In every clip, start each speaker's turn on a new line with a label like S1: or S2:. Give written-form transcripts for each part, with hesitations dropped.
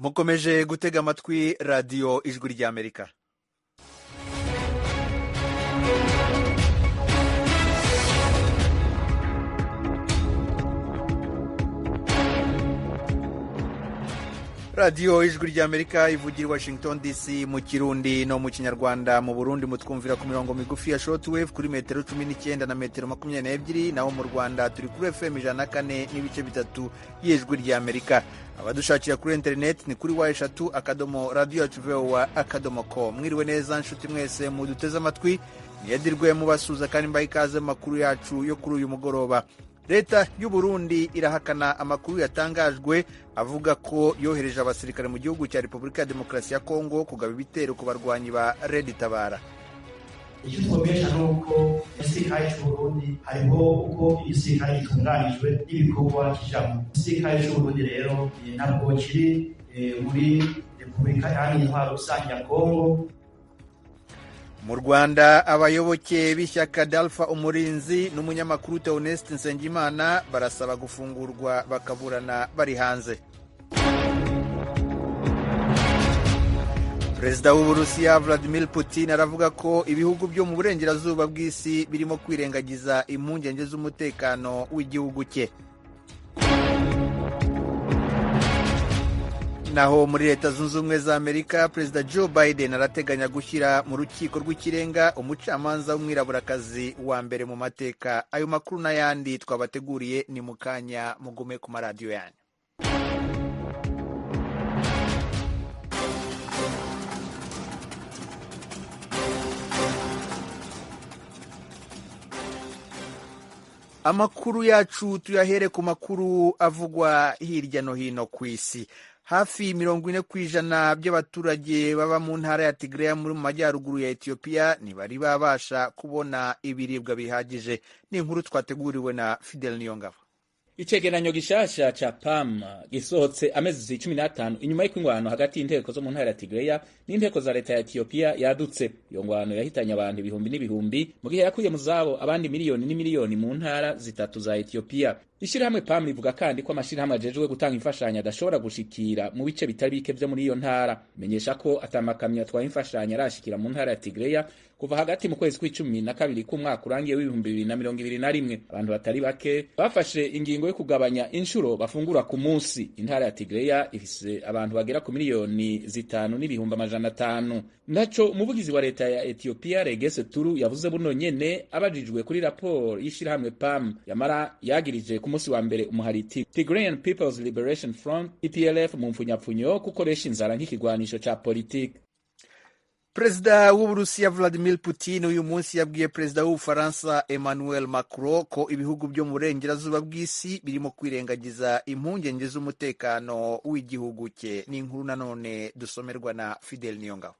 S1: Mukomeje gutega amatwi Radiyo Ijwi ry'Amerika. Radiyo Ijwi ry'Amerika ivugira i Washington DC mu Kirundi no mu Kinyarwanda. Mu Burundi mutwumvira ku mirongo migufi ya shortwave kuri metero 19 na metero 22, naho mu Rwanda turi kuri FM 104.3 y'Ijwi ry'Amerika. Abadushakira kuri interineti ni kuri w3.radiovoa.com. Mwiriwe neza nshuti mwese muduteze amatwi, niyadirwe mubasuza kandi mbaha ikaze mu makuru yacu yo kuri uyu mugoroba. Leta y'u Burundi irahakana amakuru yatangajwe avuga ko yohereje abasirikare mu gihugu cya Repubulika ya Demokarasi ya Kongo kugaba ibitero ku barwanyi ba Red Tabara.
S2: Icyo twamenyesha ni uko igisirikare cy'u Burundi hariho uko igisirikare gitunganijwe n'ibikorwa kijamwo. Igisirikare cy'u Burundi rero ntabwo kiri muri Repubulika Iharanira Intwaro Rusange ya Kongo.
S1: Mu Rwanda, abayoboke b'ishyaka Dalfa Umurinzi n'umunyamakuru Theoneste Nsengimana barasaba gufungurwa bakaburana bari hanze. Perezida w'Uburusiya Vladimir Putin aravuga ko ibihugu byo mu burengerazuba bw'isi birimo kwirengagiza impungenge z'umutekano w'igihugu cye. Naho muri Leta Zunze Ubumwe za Amerika, Perezida Joe Biden arateganya gushyira mu rukiko rw'ikirenga umucamanza w'umwiraburakazi wa mbere mu mateka. Ayo makuru n'ayandi twabateguriye ni mu kanya, mugume ku maradiyo yanyu. Amakuru yacu tuyahere ku makuru avugwa hirya no hino ku isi. Hafi 40% by'abaturage baba mu ntara ya Tigray muri mu majyaruguru ya Ethiopia ntibari babasha kubona ibiribwa bihagije. Ni inkuru twateguriwe na Fidel Niyongabo.
S3: Icegeranyo gishasha ca PAM gisohotse amezi 15 inyuma y'ingwano hagati y'inteko zo mu ntara ya Tigray n'inteko za leta ya Ethiopia yadutse. Iyo ngwano yahitanye abantu ibihumbi n'ibihumbi mu gihe yakuye mu zabo abandi miliyoni n'imiliyoni mu ntara zitatu za Ethiopia. Ishirahamwe PAM rivuga kandi ko amashirahamwe ajejwe gutanga imfashanyo adashobora gushikira mu bice bitari bike vyo muri iyo ntara. Menyesha ko atamakamyo atwaye imfashanyo arashikira mu ntara ya Tigray kuva hagati mu kwezi kw'icumi na kabiri k'umwaka urangiye w'2021. Abantu batari bake bafashe ingingo yo kugabanya inshuro bafungura ku munsi. Intara ya Tigray ifise abantu bagera ku 5,500,000. Naco umuvugizi wa leta ya Ethiopia Regese Turu yavuze buno nyene abajijwe kuri raporo y'ishirahamwe PAM, yamara yagirije ku munsi wa mbere umuhariti Tigrayan People's Liberation Front TPLF mu mfunyapfunyo kukoresha inzara nk'ikigwanisho ca politiki.
S1: Perezida w'Uburusiya Vladimir Putin uyu munsi yabwiye Perezida w'Ubufaransa Emmanuel Macron ko ibihugu byo mu burengerazuba bw'isi birimo kwirengagiza impungenge z'umutekano w'igihugu cye. Ni inkuru nanone dusomerwa na Fidel Niyongabo.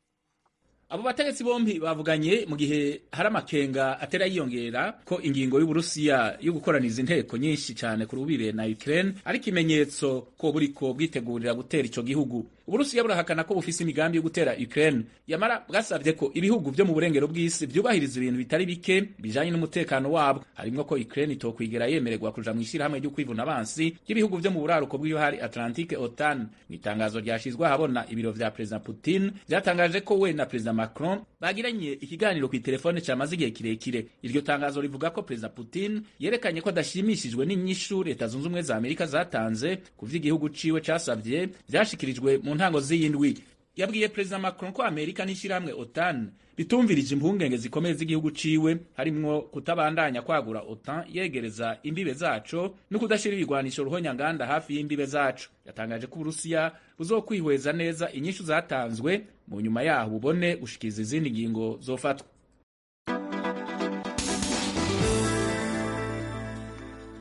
S3: Abo bategetsi bombi bavuganye mu gihe hari amakenga atera yiyongera ko ingingo y'Uburusiya yo gukoraniza inteko nyinshi cyane ku rubibe na Ukraine ari ikimenyetso ko buriko bwitegurira gutera ico gihugu. Uburusiya burahakana ko bufise imigambi yo gutera Ukraine, yamara bwasabye ko ibihugu vyo mu burengero bw'isi vyubahiriza ibintu bitari bike bijanye n'umutekano wabwo, harimwo ko Ukraine itokwigera yemererwa kuja mw'ishirahamwe ryo kwivuna abansi ry'ibihugu vyo mu buraruko bw'ibahari Atlantique, OTAN. Mw'itangazo ryashizwe ahabona ibiro vya Perezida Putin vyatangaje ko we na Perezida Macron bagiranye ikiganiro ku telefone camaze igihe kirekire. Iryo tangazo rivuga ko Perezida Putin yerekanye ko adashimishijwe n'inyishu Leta Zunze Ubumwe za Amerika zatanze ku vy'igihugu ciwe casavye vyashikirijwe mu ntango z'iyindwi. Yabwiye Perezida Macron ko Amerika n'ishirahamwe OTAN bitumvirije impungenge zikomeye z'igihugu ciwe, harimwo kutabandanya kwagura OTAN yegereza imbibe zaco no kudashira ibigwanisho ruhonyanganda hafi y'imbibe zaco. Yatangaje ko Uburusiya buzokwihweza neza inyishu zatanzwe mu nyuma yaho bubone gushikiza izindi ngingo zofatwa.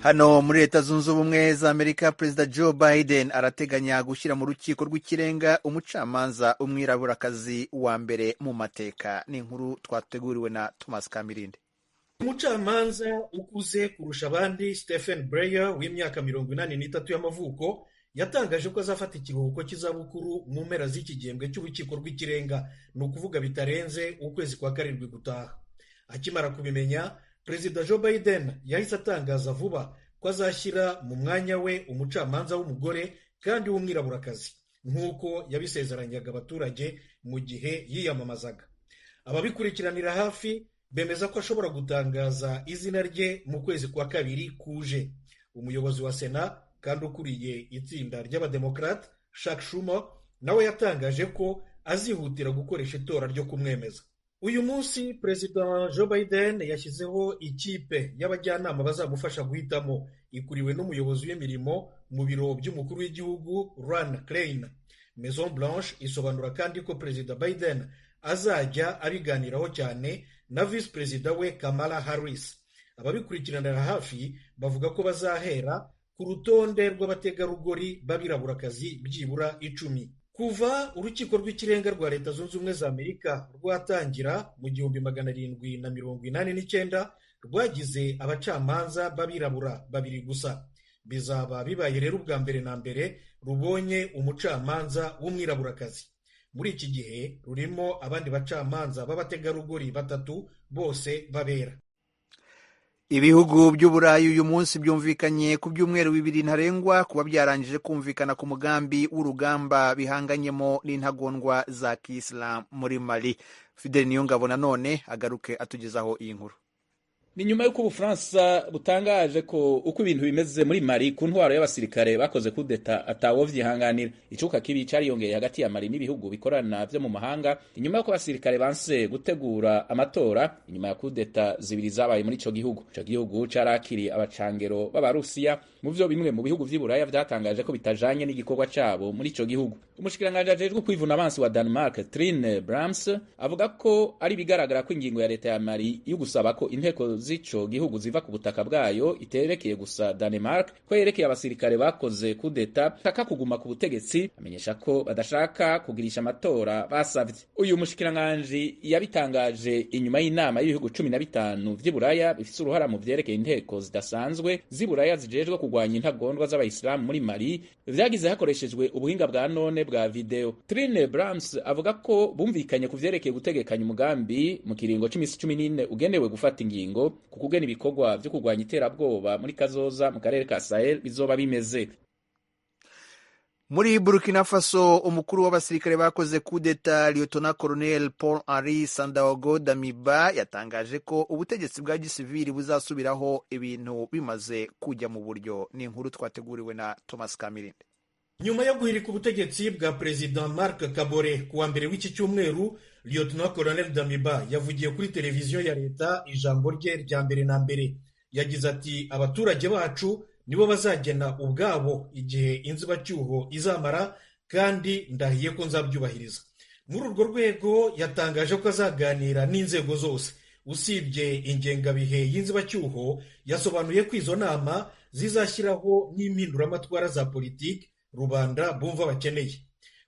S1: Hano muri Leta Zunze Ubumwe za Amerika, Perezida Joe Biden arateganya gushyira mu rukiko rw'ikirenga umucamanza umwiraburakazi wa mbere mu mateka. Ni inkuru twateguriwe na Thomas Kamirinde.
S4: Umucamanza ukuze kurusha abandi Stephen Breyer w'imyaka 83 y'amavuko yatangaje ko azafata ikiruhuko cy'izabukuru mu mpera z'iki gihembwe cy'urukiko rw'ikirenga, ni ukuvuga bitarenze ukwezi kwa karindwi gutaha. Akimara kubimenya, Perezida Joe Biden yahise atangaza vuba ko azashyira mu mwanya we umucamanza w'umugore kandi w'umwiraburakazi. nk'uko yabisezeranyaga abaturage mu gihe yiyamamazaga. Ababikurikiranira hafi bemeza ko ashobora gutangaza izina rye mu kwezi kwa kabiri kuje. Umuyobozi wa Sena kandi ukuriye itsinda ry'Abademokrate Chuck Schumer nawe yatangaje ko azihutira gukoresha itora ryo kumwemeza. Uyu munsi Perezida Joe Biden yashyizeho ikipe y'abajyanama bazamufasha guhitamo, ikuriwe n'umuyobozi w'imirimo mu biro by'umukuru w'igihugu Ron Klain. Maison Blanche isobanura kandi ko Perezida Biden azajya abiganiraho cyane na Visi Perezida we Kamala Harris. Ababikurikiranira hafi bavuga ko bazahera ku rutonde rw'abategarugori b'abiraburakazi byibura 10. Kuva urukiko rw'ikirenga rwa Leta Zunze Ubumwe za Amerika rwatangira mu 1789 rwagize abacamanza b'abirabura 2 gusa. Bizaba bibaye rero ubwa mbere na mbere rubonye umucamanza w'umwiraburakazi. Muri iki gihe rurimo abandi bacamanza b'abategarugori 3 bose babera.
S1: Ibihugu by'Uburayi uyu munsi byumvikanye ku byumweru 2 ntarengwa kuba byarangije kumvikana ku mugambi w'urugamba bihanganyemo n'intagondwa za Kiyisilamu muri Mali. Fidel Niyongabo nanone agaruke atugezaho iyi nkuru.
S3: Ni nyuma y'uko Ubufaransa butangaje ko uko ibintu bimeze muri Mali ku ntwaro y'abasirikare bakoze kudeta atawovyihanganira. Icuka kibi cariyongeye hagati ya Mali n'ibihugu bikorana vyo mu mahanga inyuma y'uko abasirikare banse gutegura amatora inyuma ya kudeta 2 zabaye muri ico gihugu. Ico gihugu carakiriye abacangero b'Abarusiya mu vyo bimwe mu bihugu vy'i Buraya vyatangaje ko bitajanye n'igikorwa cabo muri ico gihugu. Umushikiranganji ajejwe kwivuna abansi wa Denmark Trine Brams avuga ko ari bigaragara ko ingingo ya leta ya Mali yo gusaba ko inteko z'ico gihugu ziva ku butaka bwayo iterekeye gusa Denmark, ko yerekeye abasirikare bakoze kudeta taka kuguma ku butegetsi, amenyesha ko badashaka kugirisha amatora basavye. Uyu mushikiranganji yabitangaje inyuma y'inama y'ibihugu 15 vy'i Buraya bifise uruhara mu vyerekeye inteko zidasanzwe z'i Buraya zijejwe kugwanya intagondwa z'abayisilamu muri Mali, vyagize hakoreshejwe ubuhinga bwa none bwa video. Trine Brams avuga ko bumvikanye ku vyerekeye gutegekanya umugambi mu kiringo c'imisi 14 ugenewe gufata ingingo ku kugena ibikorwa vyo kurwanya iterabwoba muri kazoza mu karere ka Sahel bizoba bimeze.
S1: Muri Burkina Faso, umukuru w'abasirikare bakoze kudeta Lieutenant Colonel Paul Henri Sandaogo Damiba yatangaje ko ubutegetsi bwa gisivili buzasubiraho ibintu bimaze kujya mu buryo. Ni inkuru twateguriwe na Thomas Kamirinde.
S4: Nyuma yo guhirika ubutegetsi bwa President Marc Kabore kuwa mbere w'iki cyumweru, Lieutenant Colonel Damiba yavugiye kuri televiziyo ya leta ijambo rye rya mbere na mbere. Yagize ati: abaturage bacu nibo bazagena ubwabo igihe inzibacyuho izamara, kandi ndahiye ko nzabyubahiriza. Muri urwo rwego yatangaje ko azaganira n'inzego zose. Usibye ingengabihe y'inzibacyuho, yasobanuye ko izo nama zizashyiraho n'impinduramatwara za politiki rubanda bumva bakeneye.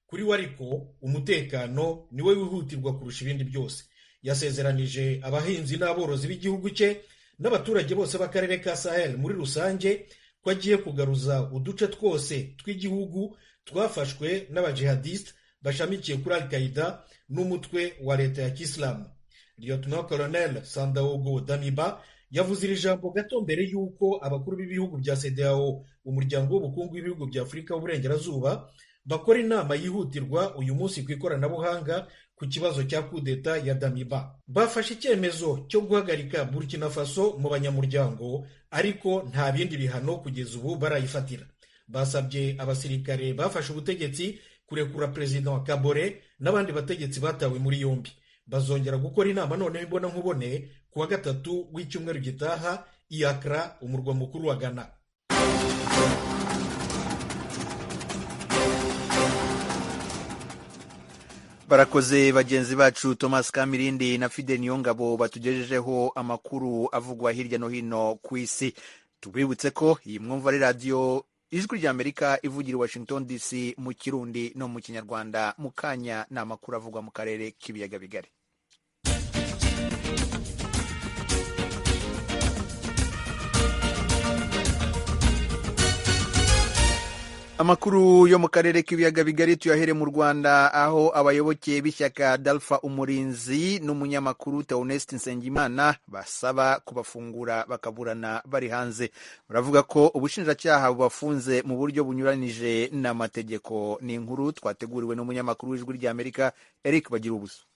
S4: Kuri we ariko umutekano niwe wihutirwa kurusha ibindi byose. Yasezeranije abahinzi n'aborozi b'igihugu cye n'abaturage bose b'akarere ka Sahel muri rusange ko agiye kugaruza uduce twose tw'igihugu twafashwe n'abajihadiste bashamikiye kuri Al-Qaeda n'umutwe wa leta ya Kisilamu. Lieutenant Colonel Sandaogo Damiba yavuze iri jambo gato mbere y'uko abakuru b'ibihugu bya CEDEAO, umuryango w'ubukungu w'ibihugu bya Afurika y'Uburengerazuba, bakora inama yihutirwa uyu munsi ku ikoranabuhanga ku kibazo cya kudeta ya Damiba. Bafashe icyemezo cyo guhagarika Burkina Faso mu banyamuryango, ariko nta bindi bihano kugeza ubu barayifatira. Basabye abasirikare bafashe ubutegetsi kurekura President Kabore n'abandi bategetsi batawe muri yombi. Bazongera gukora inama noneho imbona nkubone kuwa gatatu w'icyumweru gitaha i Accra, umurwa mukuru wa Ghana.
S1: Barakoze bagenzi bacu Thomas Kamirindi na Fidel Niyongabo batugejejeho amakuru avugwa hirya no hino ku isi. Tubibutse ko iyi mwumva ari radio Ijwi rya Amerika ivugira i Washington DC mu Kirundi no mu Kinyarwanda. Mu kanya ni amakuru avugwa mu karere k'ibiyaga bigari. Amakuru yo mu karere k'ibiyaga bigari tuyahere mu Rwanda, aho abayoboke b'ishyaka Dalfa Umurinzi n'umunyamakuru Theoneste Nsengimana basaba kubafungura bakaburana bari hanze. Baravuga ko ubushinjacyaha bubafunze mu buryo bunyuranije n'amategeko. Ni inkuru twateguriwe n'umunyamakuru w'Ijwi ry'Amerika Eric Bagirubusa.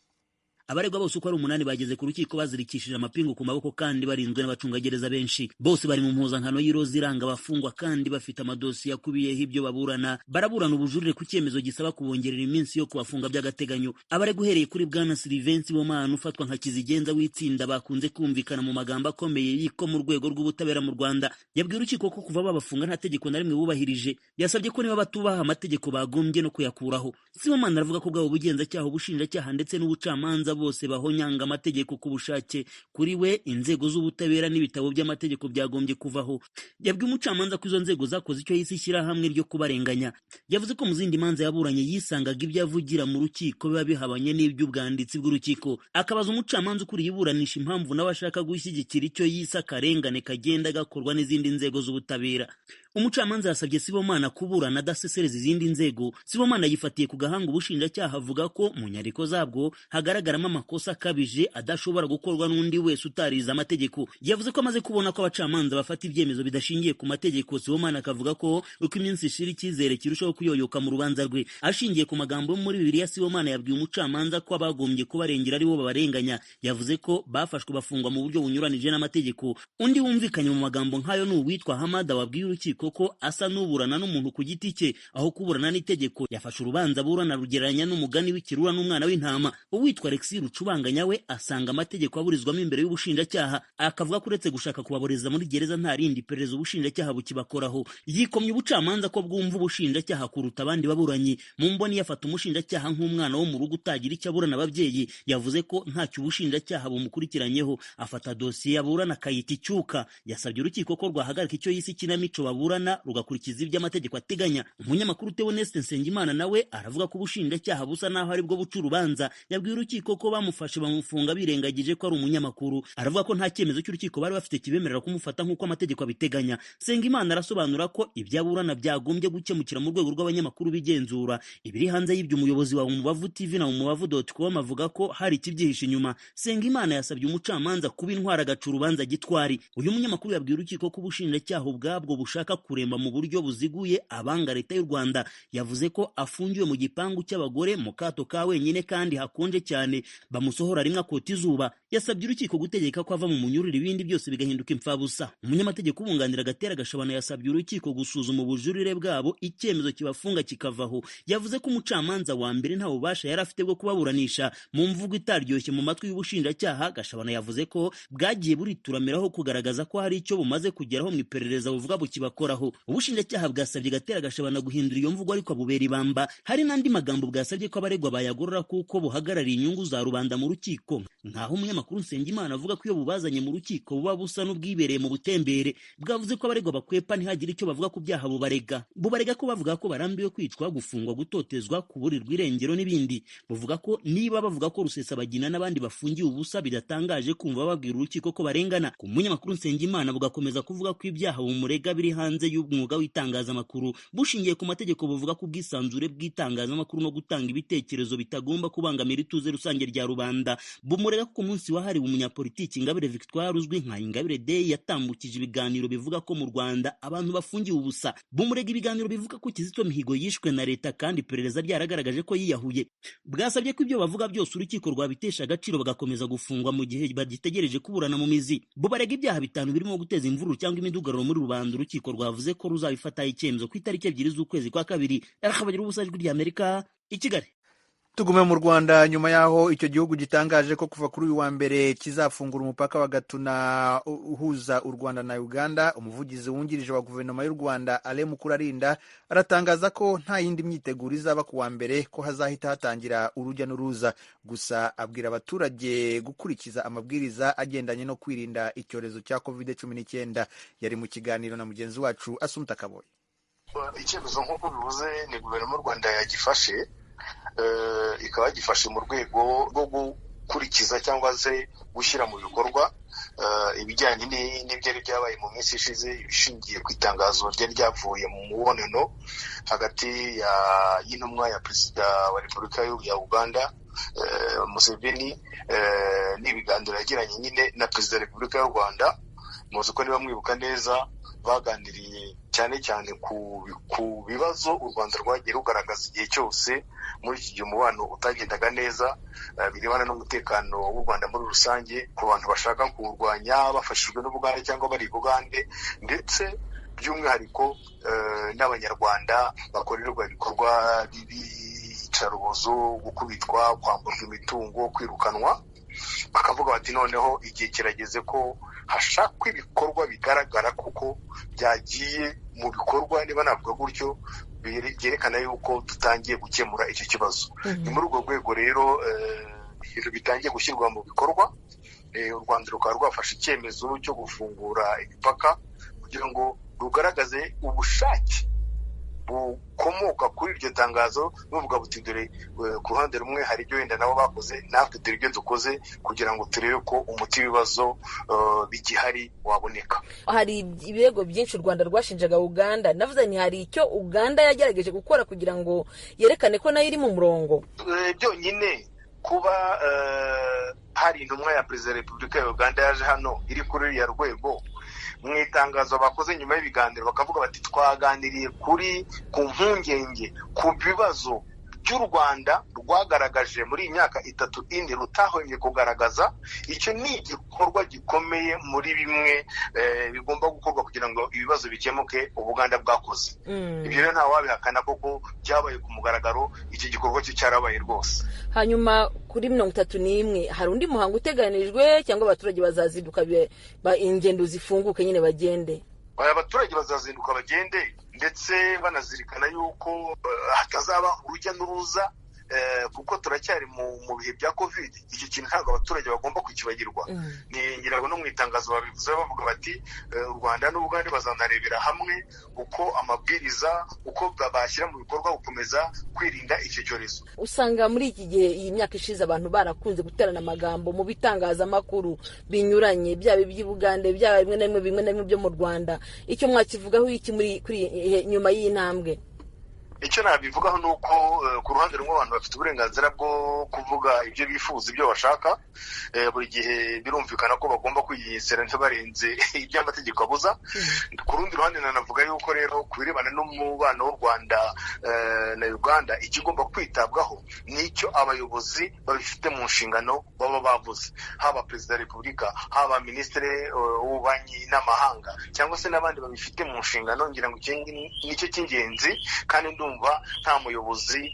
S5: Abaregwa bose uko ari 8 bageze ku rukiko bazirikishije amapingu ku maboko kandi barinzwe n'abacungagereza benshi. Bose bari mu mpuzankano y'iroza iranga abafungwa kandi bafite amadosiye akubiyeho ibyo baburana. Baraburana ubujurire ku cyemezo gisaba kubongerera iminsi yo kubafunga by'agateganyo. Abaregwa uhereye kuri Bwana Sylvain Sibomana ufatwa nka kizigenza w'itsinda bakunze kumvikana mu magambo akomeye yiko mu rwego rw'ubutabera mu Rwanda, yabwiye urukiko ko kuva babafunga nta tegeko na rimwe bubahirije. Yasabye ko niba batubaha amategeko bagombye no kuyakuraho. Sibomana aravuga ko bwabo ubugenzacyaha, ubushinjacyaha ndetse n'ubucamanza bose bahonyanga amategeko ku bushake. Kuri we inzego z'ubutabera n'ibitabo by'amategeko byagombye kuvaho. Yabwiye umucamanza ko izo nzego zakoze icyo yise ishyirahamwe ryo kubarenganya. Yavuze ko mu zindi manza yaburanye yisangaga ibyo avugira mu rukiko biba bihabanye n'iby'ubwanditsi bw'urukiko. Akabaza umucamanza ukuriye iburanisha impamvu nawe ashaka gushyigikira icyo yise akarengane kagenda gakorwa n'izindi nzego z'ubutabera. Umucamanza yasabye Sibomana kuburana adasesereza izindi nzego. Sibomana yifatiye ku gahanga ubushinjacyaha avuga ko mu nyandiko zabwo hagaragaramo amakosa akabije adashobora gukorwa n'undi wese utarize amategeko. Yavuze ko amaze kubona ko abacamanza bafata ibyemezo bidashingiye ku mategeko. Sibomana akavuga ko uko iminsi ishira icyizere kirushaho kuyoyoka mu rubanza rwe. Ashingiye ku magambo muri Bibiliya, Sibomana yabwiye umucamanza ko abagombye kubarengera ari bo babarenganya. Yavuze ko bafashwe bafungwa mu buryo bunyuranije n'amategeko. Undi wumvikanye mu magambo nk'ayo ni uwitwa Hamada wabwiye urukiko ko asa n'uburana n'umuntu ku giti cye aho kuburana n'itegeko. Yafashe urubanza aburana rugereranya n'umugani w'ikirura n'umwana w'intama. Uwitwa Alexis Rucubanganya we asanga amategeko aburizwamo imbere y'ubushinjacyaha, akavuga ko uretse gushaka kubaboreza muri gereza nta rindi perereza ubushinjacyaha bukibakoraho. Yikomye ubucamanza ko bwumva ubushinjacyaha kuruta abandi baburanyi. Mu mboni yafata umushinjacyaha nk'umwana wo mu rugo utagira icyo aburana ababyeyi. Yavuze ko ntacyo ubushinjacyaha bumukurikiranyeho. Afata dosiye aburana akayita icyuka. Yasabye urukiko ko rwahagarika icyo yise ikinamico baburana rugakurikiza ibyo amategeko ateganya. Umunyamakuru Theoneste Nsengimana nawe aravuga ko ubushinjacyaha busa naho aribwo buca urubanza. Yabwiye urukiko ko bamufashe bamufunga birengagije ko ari umunyamakuru. Aravuga ko nta cyemezo cy'urukiko bari bafite kibemerera kumufata nk'uko amategeko abiteganya. Nsengimana arasobanura ko ibyo aburana byagombye gukemukira mu rwego rw'abanyamakuru bigenzura. Ibiri hanze y'ibyo umuyobozi wa Umubavu TV na Umubavu.com avuga ko hari ikibyihishe inyuma. Nsengimana yasabye umucamanza kuba intwara agaca urubanza gitwari. Uyu munyamakuru yabwiye urukiko ko ubushinjacyaha ubwabwo bushaka kuremba mu buryo buziguye abanga leta y'u Rwanda. Yavuze ko afungiwe mu gipangu cy'abagore mu kato ka wenyine kandi hakonje cyane, bamusohora rimwe akota izuba. Yasabye urukiko gutegeka ko ava mu munyururu ibindi byose bigahinduka imfabusa. Umunyamategeko ubunganira Gatera Gashabana yasabye urukiko gusuzuma ubujurire bwabo, icyemezo kibafunga kikavaho. Yavuze ko umucamanza wa mbere nta bubasha yari afite bwo kubaburanisha. Mu mvugo itaryoshye mu matwi y'ubushinjacyaha, Gashabana yavuze ko bwagiye burituramiraho kugaragaza ko hari icyo bumaze kugeraho mu iperereza buvuga bukibakoraho. Ubushinjacyaha bwasabye Gatera Gashabana guhindura iyo mvugo ariko abubera ibamba. Hari n'andi magambo bwasabye ko abaregwa bayagorora kuko buhagarariye inyungu za rubanda mu rukiko. Nkaho umunyamakuru Nsengimana avuga ko iyo bubazanye mu rukiko buba busa n'ubwibereye mu butembere. Bwavuze ko abaregwa bakwepa ntihagire icyo bavuga ku byaha bubarega. Bubarega ko bavuga ko barambiwe kwicwa, gufungwa, gutotezwa, kuburirwa irengero n'ibindi. Buvuga ko niba bavuga ko Rusesabagina n'abandi bafungiye ubusa bidatangaje kumva babwira urukiko ko barengana. Ku munyamakuru Nsengimana bugakomeza kuvuga ko ibyaha bumurega biri hanze y'umwuga w'itangazamakuru. Bushingiye ku mategeko buvuga ko ubwisanzure bw'itangazamakuru no gutanga ibitekerezo bitagomba kubangamira ituze rusange rya rubanda. Bumurega ko ku munsi wahariwe umunyapolitiki Ingabire Victoire uzwi nka Ingabire Day yatambukije ibiganiro bivuga ko mu Rwanda abantu bafungiwe ubusa. Bumurega ibiganiro bivuga ko Kizito Mihigo yishwe na leta kandi iperereza ryaragaragaje ko yiyahuye. Bwasabye ko ibyo bavuga byose urukiko rwabitesha agaciro bagakomeza gufungwa mu gihe bagitegereje kuburana mu mizi. Bubarega ibyaha 5 birimo guteza imvururu cyangwa imidugararo muri rubanda. Urukiko rwavuze ko ruzabifata icyemezo ku itariki 2 z'ukwezi kwa kabiri. Akabagira ubusa Ijwi ry'Amerika i Kigali.
S1: Tugume mu Rwanda nyuma yaho icyo gihugu gitangaje ko kuva kuri uyu wa mbere kizafungura umupaka wa Gatuna uhuza u Rwanda na Uganda. Umuvugizi wungirije wa guverinoma y'u Rwanda Alain Mukurarinda aratangaza ko nta yindi myiteguro izaba ku wa mbere, ko hazahita hatangira urujya n'uruza. Gusa abwira abaturage gukurikiza amabwiriza agendanye no kwirinda icyorezo cya COVID-19. Yari mu kiganiro na mugenzi wacu Asumta Kaboyi.
S6: Icyemezo nk'uko bivuze ni guverinoma y'u Rwanda yagifashe, ikaba yagifashe mu rwego rwo Gukurikiza cyangwa se gushyira mu bikorwa ibijyanye n'ibyari byabaye mu minsi ishize, ibishingiye ku itangazo ryari ryavuye mu mubonano hagati y'intumwa ya Perezida wa Repubulika ya Uganda Museveni n'ibiganiro yagiranye nyine na Perezida wa Repubulika y'u Rwanda. Muzi ko niba mwibuka neza, baganiriye cyane cyane ku bibazo u Rwanda rwagiye rugaragaza igihe cyose muri iki gihe umubano utagendaga neza, birebana n'umutekano w'u Rwanda muri rusange, ku bantu bashaka kuwurwanya bafashijwe n'Ubugande cyangwa bari i Bugande, ndetse by'umwihariko n'Abanyarwanda bakorerwa ibikorwa by'iyicarubozo, gukubitwa, kwamburwa imitungo, kwirukanwa. Bakavuga bati noneho igihe kirageze ko hashakwa ibikorwa bigaragara kuko byagiye mu bikorwa, niba navuga gutyo, byerekana yuko dutangiye gukemura icyo kibazo. Ni muri urwo rwego rero ibintu bitangiye gushyirwa mu bikorwa, u Rwanda rukaba rwafashe icyemezo cyo gufungura imipaka kugira ngo rugaragaze ubushake bukomoka kuri iryo tangazo, buvuga buti dore ku ruhande rumwe hari ibyo wenda nabo bakoze, natwe dore ibyo dukoze kugira ngo turebe ko umuti w'ibibazo bigihari waboneka.
S7: Hari ibirego byinshi u Rwanda rwashinjaga Uganda. Navuze nti hari icyo Uganda yagerageje gukora kugira ngo yerekane ko nayo iri mu murongo?
S6: Byonyine kuba hari intumwa ya Perezida wa Repubulika ya Uganda yaje hano iri kuri ruriya rwego, mu itangazo bakoze nyuma y'ibiganiro bakavuga bati twaganiriye kuri ku mpungenge ku bibazo by'u Rwanda rwagaragaje muri iyi myaka 3 ine rutahwemye kugaragaza. Icyo ni igikorwa gikomeye muri bimwe bigomba gukorwa kugira ngo ibibazo bikemuke Ubuganda bwakoze. Ibyo rero nta wabihakana koko byabaye ku mugaragaro, iki gikorwa cyo cyarabaye rwose.
S7: Hanyuma kuri 31 hari undi muhango uteganijwe cyangwa abaturage bazazinduka ingendo zifunguke nyine bagende?
S6: Abaturage bazazinduka bagende, ndetse banazirikana yuko hatazaba urujya n'uruza kuko turacyari mu bihe bya Covid. Icyo kintu ntabwo abaturage bagomba kukibagirwa. Ngira ngo no mu itangazo babivuze bavuga bati u Rwanda n'Ubugande bazanarebera hamwe uko amabwiriza, uko bashyira mu bikorwa gukomeza kwirinda icyo cyorezo.
S7: Usanga muri iki gihe, iyi myaka ishize, abantu barakunze guterana amagambo mu bitangazamakuru binyuranye, byaba iby'i Bugande, byaba bimwe na bimwe bimwe na bimwe byo mu Rwanda. Icyo mwakivugaho iki muri kuri nyuma y'iyi ntambwe?
S6: Icyo nabivugaho ni uko ku ruhande rumwe abantu bafite uburenganzira bwo kuvuga ibyo bifuza, ibyo bashaka. Buri gihe birumvikana ko bagomba kwigengesera ntibarenze ibyo amategeko abuza. Ku rundi ruhande nanavuga yuko rero ku birebana n'umubano w'u Rwanda na Uganda, ikigomba kwitabwaho ni icyo abayobozi babifite mu nshingano baba bavuze, haba Perezida wa Repubulika, haba Minisitiri w'Ububanyi n'Amahanga, cyangwa se n'abandi babifite mu nshingano. Ngira ngo nicyo cy'ingenzi, kandi ndumva nta muyobozi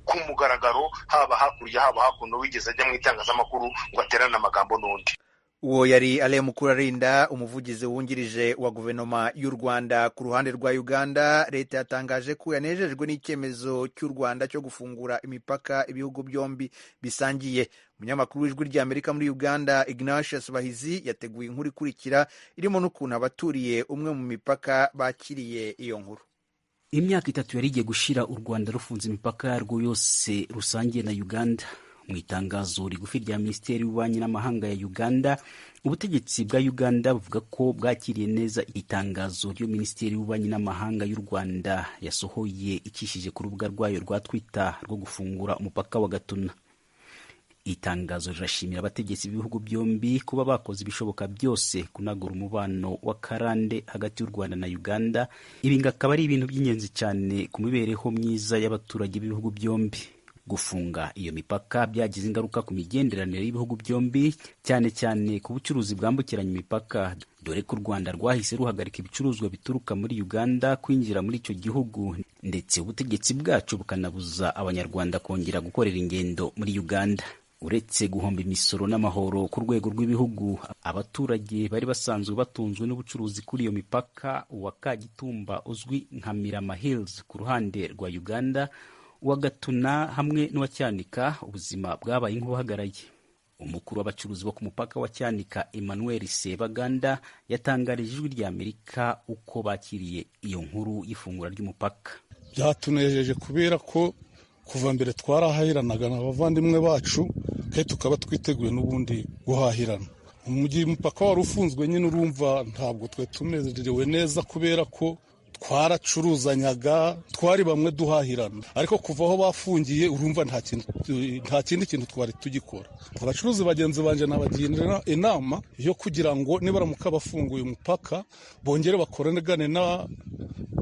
S6: ku mugaragaro, haba hakurya haba hakuno, wigeze ajya mu itangazamakuru ngo aterane amagambo n'undi.
S1: Uwo yari Alain Mukurarinda, umuvugizi wungirije wa guverinoma y'u Rwanda. Ku ruhande rwa Uganda, leta yatangaje ko yanejejwe n'icyemezo cy'u Rwanda cyo gufungura imipaka ibihugu byombi bisangiye. Umunyamakuru w'Ijwi ry'Amerika muri Uganda, Ignatius Bahizi, yateguye inkuru ikurikira irimo n'ukuntu abaturiye umwe mu mipaka bakiriye iyo nkuru.
S5: Imyaka 3 yari igiye gushira u Rwanda rufunze imipaka yarwo yose rusangiye na Uganda. Mu itangazo rigufi rya Minisiteri y'Ububanyi n'Amahanga ya Uganda, ubutegetsi bwa Uganda buvuga ko bwakiriye neza itangazo ryo Minisiteri y'Ububanyi n'Amahanga y'u Rwanda yasohoye icishije ku rubuga rwayo rwa Twitter rwo gufungura umupaka wa Gatuna. Itangazo rirashimira abategetsi b'ibihugu byombi kuba bakoze ibishoboka byose kunagura umubano w'akarande hagati y'u Rwanda na Uganda. Ibi ngo akaba ari ibintu by'ingenzi cyane ku mibereho myiza y'abaturage b'ibihugu byombi. Gufunga iyo mipaka byagize ingaruka ku migenderanire y'ibihugu byombi, cyane cyane ku bucuruzi bwambukiranya imipaka, dore ko u Rwanda rwahise ruhagarika ibicuruzwa bituruka muri Uganda kwinjira muri icyo gihugu, ndetse ubutegetsi bwacu bukanabuza Abanyarwanda kongera gukorera ingendo muri Uganda. Uretse guhomba imisoro n'amahoro ku rwego rw'ibihugu, abaturage bari basanzwe batunzwe n'ubucuruzi kuri iyo mipaka wa Kagitumba uzwi nka Mirama Hills ku ruhande rwa Uganda, uwa Gatuna hamwe n'uwa Cyanika, ubuzima bwabaye nk'ubuhagaraye. Umukuru w'abacuruzi bo ku mupaka wa Cyanika, Emmanuel Sebaganda, yatangarije Ijwi ry'Amerika uko bakiriye iyo nkuru y'ifungura ry'umupaka.
S8: Byatunejeje kubera ko kuva mbere twarahahiranaga n'abavandimwe bacu, Kandi tukaba twiteguye n'ubundi guhahirana. Mu gihe umupaka wari ufunzwe nyine, urumva ntabwo twe tumerewe neza, kubera ko twaracuruzanyaga, twari bamwe duhahirana, ariko kuva aho bafungiye urumva nta kindi kintu twari tugikora. Abacuruzi bagenzi banjye nabagira inama yo kugira ngo nibaramuka bafunguye umupaka bongere bakorane na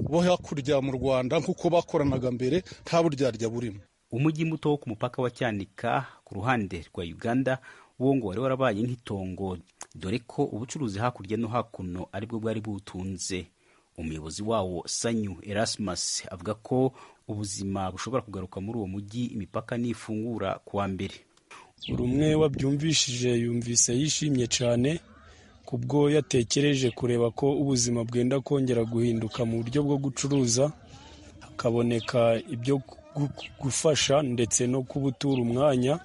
S8: bo hakurya mu Rwanda nk'uko bakoranaga mbere, nta buryarya burimo.
S9: Umujyi muto wo ku mupaka wa Cyanika ku ruhande rwa Uganda wo ngo wari warabaye nk'itongo, dore ko ubucuruzi hakurya no hakuno aribwo bwari buwutunze. Umuyobozi wawo Sanyu Erasmus avuga ko ubuzima bushobora kugaruka muri uwo mujyi imipaka nifungura kuwa mbere.
S10: Buri umwe wabyumvishije yumvise yishimye cyane, kubwo yatekereje kureba ko ubuzima bwenda kongera guhinduka mu buryo bwo gucuruza, hakaboneka ibyo gufasha ndetse no kubutura umwanya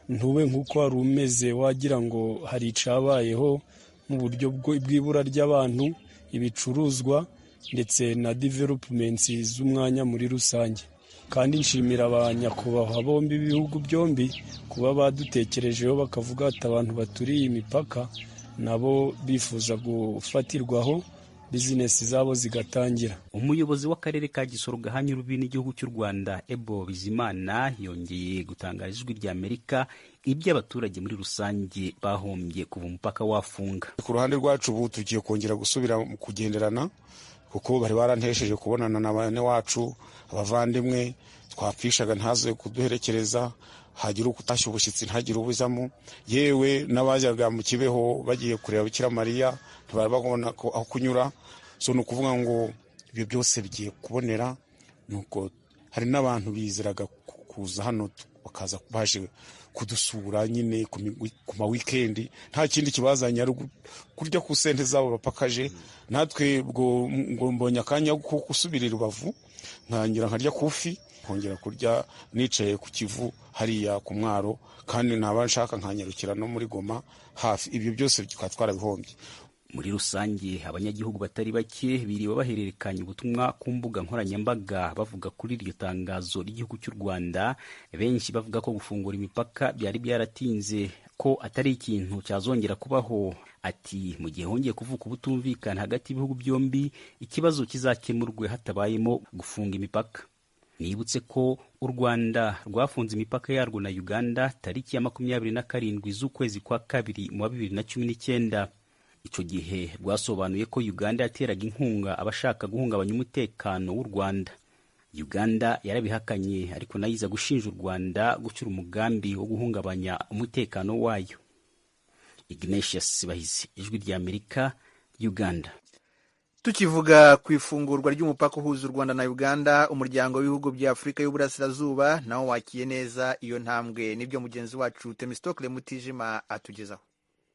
S10: ntube nk'uko wari umeze, wagira ngo hari icyabayeho mu buryo bw'ibura ry'abantu, ibicuruzwa ndetse na developments z'umwanya muri rusange. Kandi nshimira ba nyakubahwa bombi b'ibihugu byombi kuba badutekerejeho bakavuga ati abantu baturiye imipaka nabo bifuza gufatirwaho bizinesi zabo zigatangira.
S9: Umuyobozi w'akarere ka Gisoro gahanye urubi n'igihugu cy'u Rwanda, Ebo Bizimana, yongeye gutangaza Ijwi rya Amerika ibyo abaturage muri rusange bahombye kuva umupaka wafunga.
S11: Ku ruhande rwacu ubu tugiye kongera gusubira mu kugenderana, kuko bari barantesheje kubonana na bane wacu, abavandimwe twapfishaga ntaze kuduherekereza, hagira ukutashya ubushyitsi ntagire ubuzamo, yewe n'abajyaga mu Kibeho bagiye kureba Bikira Mariya ntibari babona aho kunyura. So ni ukuvuga ngo ibyo byose bigiye kubonera. Nuko hari n'abantu bizeraga kuza hano bakaza baje kudusura nyine ku ma weekend, nta kindi kibazanye ari kurya ku sente zabo bapakaje. Natwe ngo mbonye akanya ko gusubira i Rubavu ntangira nkarya kufi, nkongera kurya nicaye ku Kivu hariya ku mwaro, kandi naba nshaka nkanyarukira no muri Goma hafi. Ibyo byose tukaba twarabihombye.
S9: Muri rusange abanyagihugu batari bake biriwe bahererekanya ubutumwa ku mbuga nkoranyambaga bavuga kuri iryo tangazo ry'igihugu cy'u Rwanda, benshi bavuga ko gufungura imipaka byari byaratinze, ko atari ikintu cyazongera kubaho. Ati mu gihe hongeye kuvuka ubutumvikana hagati y'ibihugu byombi, ikibazo kizakemurwe hatabayemo gufunga imipaka. Nibutse ko u Rwanda rwafunze imipaka yarwo na Uganda tariki ya 27 z'ukwezi kwa kabiri mu 2019. Icyo gihe rwasobanuye ko Uganda yateraga inkunga abashaka guhungabanya umutekano w'u Rwanda. Uganda yarabihakanye, ariko nayo iza gushinja u Rwanda gucura umugambi wo guhungabanya umutekano wayo. Ignatius Bahizi, Ijwi rya Amerika, Uganda.
S1: Tukivuga ku ifungurwa ry'umupaka uhuza u Rwanda na Uganda, umuryango w'ibihugu bya Afurika y'Uburasirazuba nawo wakiye neza iyo ntambwe. Nibyo mugenzi wacu Temistokle Mutijima atugezaho.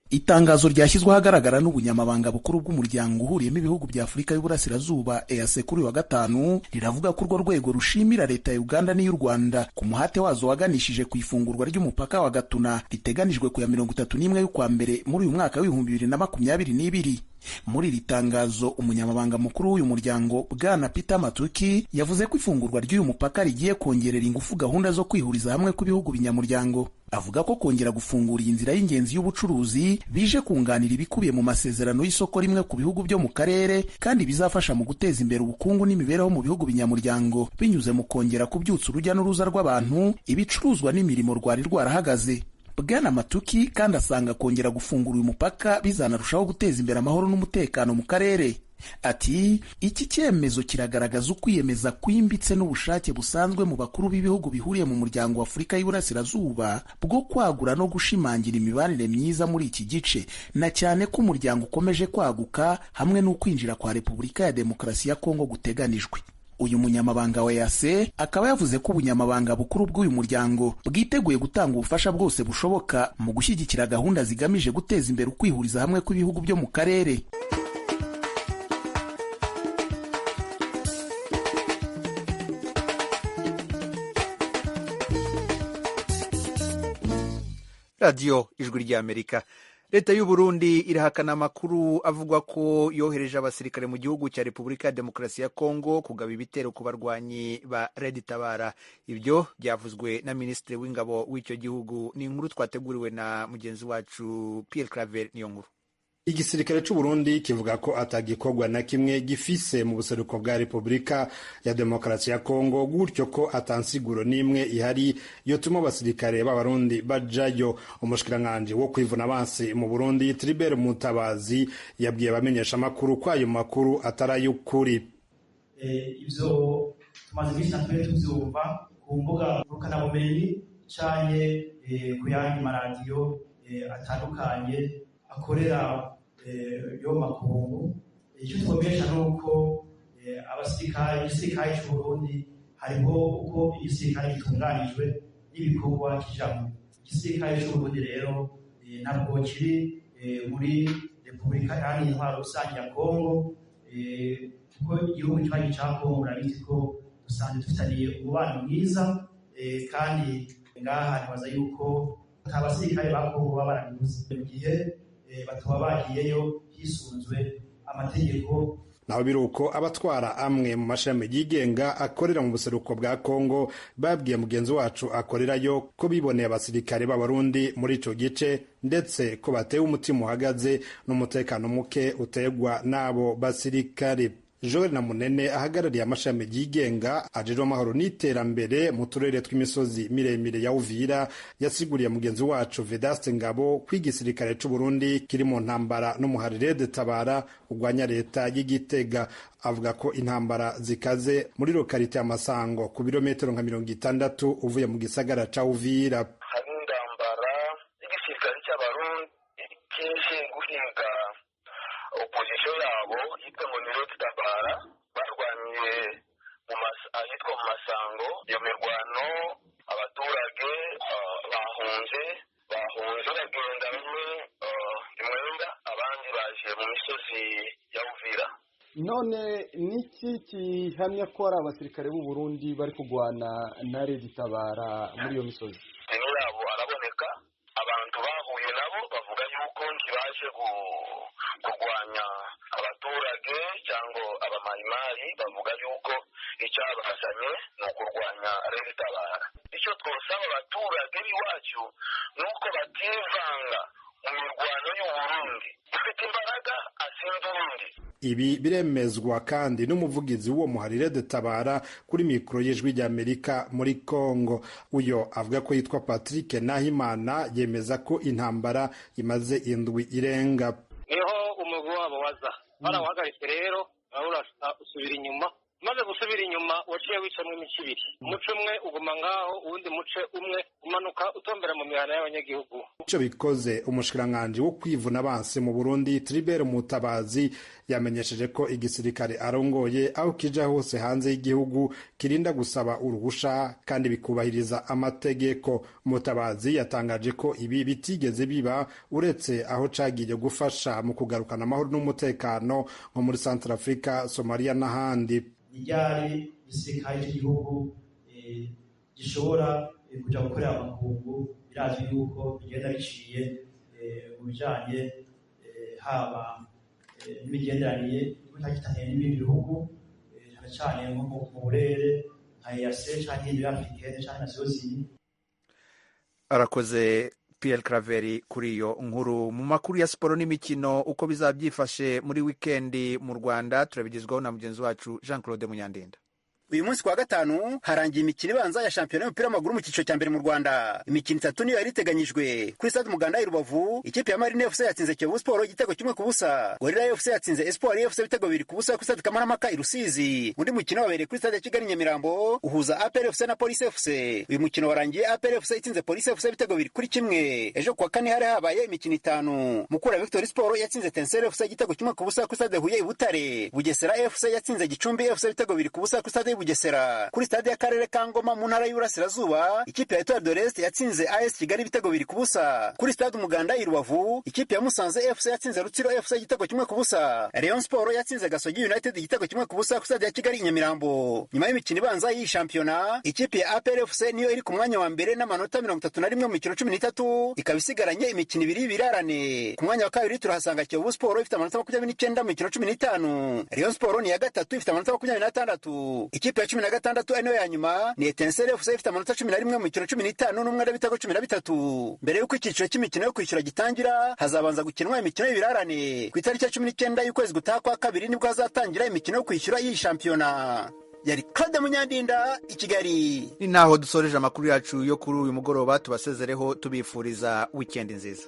S12: Itangazo ryashyizwe ahagaragara n'ubunyamabanga bukuru bw'umuryango uhuriyemo ibihugu bya Afurika y'Uburasirazuba EAC kuri wa gatanu riravuga ko urwo rwego rushimira leta ya Uganda n'iy'u Rwanda ku muhate wazo waganishije ku ifungurwa ry'umupaka wa Gatuna riteganijwe ku ya 31 y'ukwa mbere muri uyu mwaka w'2022. Muri iri tangazo umunyamabanga mukuru w'uyu muryango Bwana Peter Matuki yavuze ko ifungurwa ry'uyu mupaka rigiye kongerera ingufu gahunda zo kwihuriza hamwe kw'ibihugu binyamuryango. Avuga ko kongera gufungura iyi nzira y'ingenzi y'ubucuruzi bije kunganira ibikubiye mu masezerano y'isoko rimwe ku bihugu byo mu karere, kandi bizafasha mu guteza imbere ubukungu n'imibereho mu bihugu binyamuryango binyuze mu kongera kubyutsa urujya n'uruza rw'abantu, ibicuruzwa n'imirimo rwari rwarahagaze. Bwana Matuki kandi asanga kongera gufungura uyu mupaka bizanarushaho guteza imbere amahoro n'umutekano mu karere. Ati iki cyemezo kiragaragaza ukwiyemeza kwimbitse n'ubushake busanzwe mu bakuru b'ibihugu bihuriye mu muryango wa Afurika y'Iburasirazuba bwo kwagura no gushimangira imibanire myiza muri iki gice, na cyane ko umuryango ukomeje kwaguka hamwe n'ukwinjira kwa Repubulika ya Demokarasi ya Kongo guteganijwe. Uyu munyamabanga wa EAC akaba yavuze ko ubunyamabanga bukuru bw'uyu muryango bwiteguye gutanga ubufasha bwose bushoboka mu gushyigikira gahunda zigamije guteza imbere ukwihuriza hamwe kw'ibihugu byo mu karere.
S1: Radiyo Ijwi ry'Amerika. Leta y'u Burundi irahakana amakuru avugwa ko yohereje abasirikare mu gihugu cya Repubulika ya Demokarasi ya Kongo kugaba ibitero ku barwanyi ba Red Tabara. Ibyo byavuzwe na Minisitiri w'Ingabo w'icyo gihugu. Ni inkuru twateguriwe na mugenzi wacu Pierre Claver niyo nkuru.
S13: Igisirikare c'u Burundi kivuga ko atagikorwa na kimwe gifise mu buseruko bwa Repubulika ya Demokarasi ya Kongo, gutyo ko atansiguro n'imwe ihari yotuma abasirikare b'Abarundi bajayo. Umushikiranganji wo kwivuna abansi mu Burundi, Tribert Mutabazi, yabwiye abamenyesha amakuru ko ayo makuru atari ay'ukuri.
S2: Ivyo tumaze iminsi natwe tuvyumva ku mbuga ngurukanabumenyi canke ku yandi maradiyo atandukanye akorera yo makungu. Icyo twamenyesha ni uko abasirikare, igisirikare cy'u Burundi hariho uko igisirikare gitunganijwe n'ibikorwa kijamwo. Igisirikare cy'u Burundi rero ntabwo kiri muri Repubulika Iharanira Intwaro Rusange ya Kongo, kuko igihugu kibanyi ca Kongo urabizi ko dusanzwe dufitaniye umubano mwiza, kandi ngaha nibaza yuko ata basirikare ba Kongo baba barabibuze mu gihe bataba bagiyeyo hisunzwe amategeko.
S13: Naho biruko, abatwara amwe mu mashami yigenga akorera mu buseruko bwa Kongo babwiye mugenzi wacu akorerayo ko biboneye abasirikare b'Abarundi muri ico gice, ndetse ko batewe umutima uhagaze n'umutekano muke utegwa n'abo basirikare. Joel na Munene ahagarariye amashami yigenga ajejwe amahoro n'iterambere mu turere tw'imisozi miremire ya Uvira yasiguriye mugenzi wacu Vedaste Ngabo ko igisirikare c'u Burundi kiri mu ntambara n'umuharire de Tabara urwanya leta y'Igitega. Avuga ko intambara zikaze muri lokalite ya Masango ku birometero nka 60 uvuye mu gisagara ca Uvira.
S14: Hari intambara y'igisirikare cy'Abarundi kije guhinga opozisiyo yabo yitwa ngo ni Red Tabara, barwaniye ahitwa mu Masango. Iyo mirwano abaturage bahunze bagenda bamwe imwenda, abandi baje mu misozi ya Uvira.
S15: None niki gihamya ko ari abasirikare b'u Burundi bari kurwana na Red Tabara muri iyo misozi?
S14: Deni yabo araboneka, abantu bahuye nabo bavuga yuko ntibaje kurwanya abaturage cyangwa abamayimayi, bavuga yuko icyabazanye ni ukurwanya Red Tabara. Icyo twosaba abaturage b'iwacu ni uko bativanga mu mirwano y'u Burundi, ufite imbaraga atsinda urundi.
S13: Ibi biremezwa kandi n'umuvugizi w'uwo muharire de Tabara kuri mikoro y'Ijwi ry'Amerika muri Kongo. Uyo avuga ko yitwa Patrick Nahimana, yemeza ko intambara imaze indwi irenga.
S16: Niho umugwi wabo waza barawuhagaritse rero, usubira inyuma. Umaze gusubira inyuma waciye wicamwo imice ibiri, umuce umwe uguma ngaho, uwundi muce umwe umanuka utombera mu mihana y'abanyagihugu.
S13: Ico bikoze, umushikiranganji wo kwivuna abansi mu Burundi Tribert Mutabazi yamenyesheje ko igisirikare arongoye aho kija hose hanze y'igihugu kirinda gusaba uruhusha kandi bikubahiriza amategeko. Mutabazi yatangaje ko ibi bitigeze biba uretse aho cagiye gufasha mu kugarukana amahoro n'umutekano nko muri Centrafrica, Somalia n'ahandi.
S2: Ryari igisirikare cy'igihugu gishobora kuja gukorera amakungu, birazwi yuko bigenda biciye mu bijanye haba n'imigenderanire itagitaniye n'ibindi bihugu, cyane cyane nko mu burere nka EAC canke Union Africaine canke Nations Unies.
S1: Arakoze Pierre Claver kuri iyo nkuru. Mu makuru ya siporo n'imikino, uko bizaba byifashe muri wikendi mu Rwanda turabigezwaho na mugenzi wacu Jean Claude Munyandinda.
S17: Uyu munsi kwa gatanu harangiye imikino ibanza ya shampiyona y'umupira w'amaguru mu cyiciro cya mbere mu Rwanda. Imikino itatu niyo yari iteganyijwe. Kuri stade Umuganda i Rubavu, ikipe ya Marine FC yatsinze Kiyovu Sport igitego 1-0. Gorilla FC yatsinze Espoir FC ibitego 2-0 kuri stade Kamarampaka i Rusizi. Undi mukino wabereye kuri stade ya Kigali Nyamirambo uhuza APR FC na Police FC. Uyu mukino warangiye APR FC itsinze Police FC ibitego 2-1. Ejo kuwa kane hari habaye imikino itanu. Mukura Victory Sport yatsinze Tenseri FC igitego 1-0 kuri stade Huye i Butare. Bugesera FC yatsinze Gicumbi FC ibitego 2-0 kuri stade Bugesera. Kuri stade y'akarere ka Ngoma mu ntara y'Iburasirazuba, ikipe ya Etoile de l'Est yatsinze AS Kigali ibitego 2-0. Kuri stade Umuganda i Rubavu, ikipe ya Musanze FC yatsinze Rutsiro FC igitego 1-0. Rayon Sport yatsinze Gasogi United igitego 1-0 ku stade ya Kigali i Nyamirambo. Nyuma y'imikino ibanza y'iyi shampiyona, ikipe ya APR FC niyo iri ku mwanya wa mbere n'amanota 31 mu mikino 13, ikaba isigaranye imikino ibiri y'ibirarane. Ku mwanya wa kabiri turahasanga Kiyovu Sport ifite amanota 29 mu mikino 15. Rayon Sport ni iya gatatu ifite amanota 26. Ikipe ya 16 ari nayo ya nyuma ni Etincelle FC ifite amanota 11 mu mikino 15 n'umwenda w'ibitego 13. Mbere y'uko icyiciro cy'imikino yo kwishyura gitangira, hazabanza gukinwa imikino y'ibirarane. Ku itariki ya 19 y'ukwezi gutaha kwa kabiri nibwo hazatangira imikino yo kwishyura y'iyi shampiyona. Yari Claude Munyandinda i Kigali.
S1: Ni naho dusoreje amakuru yacu yo kuri uyu mugoroba, tubasezereho tubifuriza wikendi nziza.